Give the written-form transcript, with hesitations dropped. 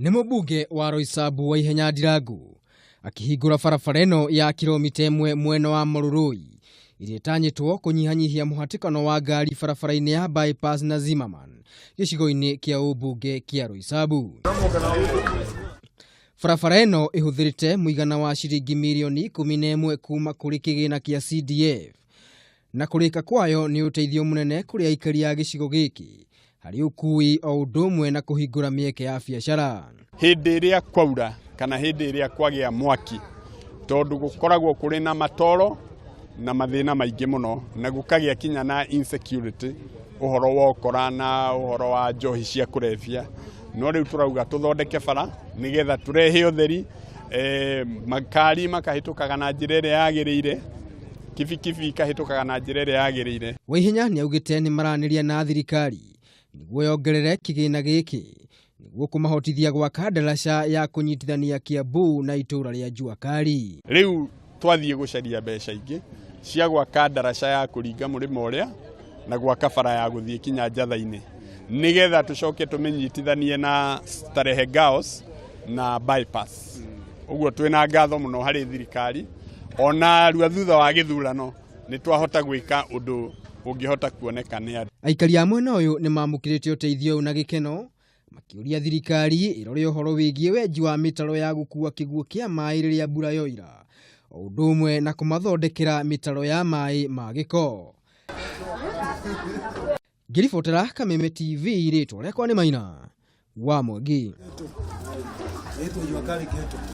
Nĩ mũmbunge wa Roysambu Waihenya Ndirangu akĩhingũra barabara ĩno ya kilomita 1 mwena wa Mororoi ĩrĩa ĩtanyĩtwo kũnyihanyihia mũhatĩkano wa ngari barabara-inĩ ya bypass na Zimmerman gĩcigo-inĩ kĩa ũmbunge kĩa Roysambu. Barabara ĩno ĩhũthĩrĩte mũigana wa ciringi mirioni 11 kuma kũrĩ kĩgĩna kĩa CDF na kũrĩka kwayo nĩ ũteithio mũnene kũrĩ aikari a gĩcigo gĩkĩ harĩ ũkui o ũndũ ũmwe na kũhingũra mĩeke ya biacara. Hĩndĩ ĩrĩa kwaura kana hĩndĩ ĩrĩa kwagĩa mwaki, tondũ gũkoragwo kũrĩ na matoro na mathĩna maingĩ mũno, na gũkagĩa kinya na insecurity, ũhoro wa ũkora na ũhoro wa njohi cia kũrebia. No rĩu tũrauga tũthondeke bara nĩgetha tũrehe ũtheri, makari makahĩtũkaga na njĩra ĩrĩa yagĩrĩire, kibikibi ikahĩtũkaga na njĩra ĩrĩa yagĩrĩire. Waihenya nĩaugĩte nĩmaranĩria na thirikari nĩguo yongerere kĩgĩna gĩkĩ nĩguo kũmahotithia gwaka ndaraca ya kũnyitithania Kiambu na itũũra rĩa Jua Kali. Rĩu twathiĩ gũcaria mbeca ingĩ cia gwaka ndaraca ya kũringa mũrĩmo ũrĩa na gwaka bara ya gũthiĩ kinya Njatha-inĩ, nĩgetha tũcoke tũmĩnyitithanie na Starehe Girls na bypass. Ũguo twĩna ngatho mũno harĩ thirikari, ona rua thutha wa gĩthurano nĩ twahota gwĩka ũndũ ũngĩhota kuoneka nĩ andũ. Aikari a mwena ũyũ nĩ mamũkĩrĩte ũteithio ũyũ na gĩkeno, makĩũria thirikari ĩrore ũhoro wĩgiĩ wenji wa mĩtaro ya gũkua kĩguũ kĩa maĩ rĩrĩa mbura yoira, o ũndũ ũmwe na kũmathondekera mĩtaro ya maĩ ma gĩko. Ngĩribotera Kameme TV, rĩtwa rĩakwa nĩ Maina wa Mwangi.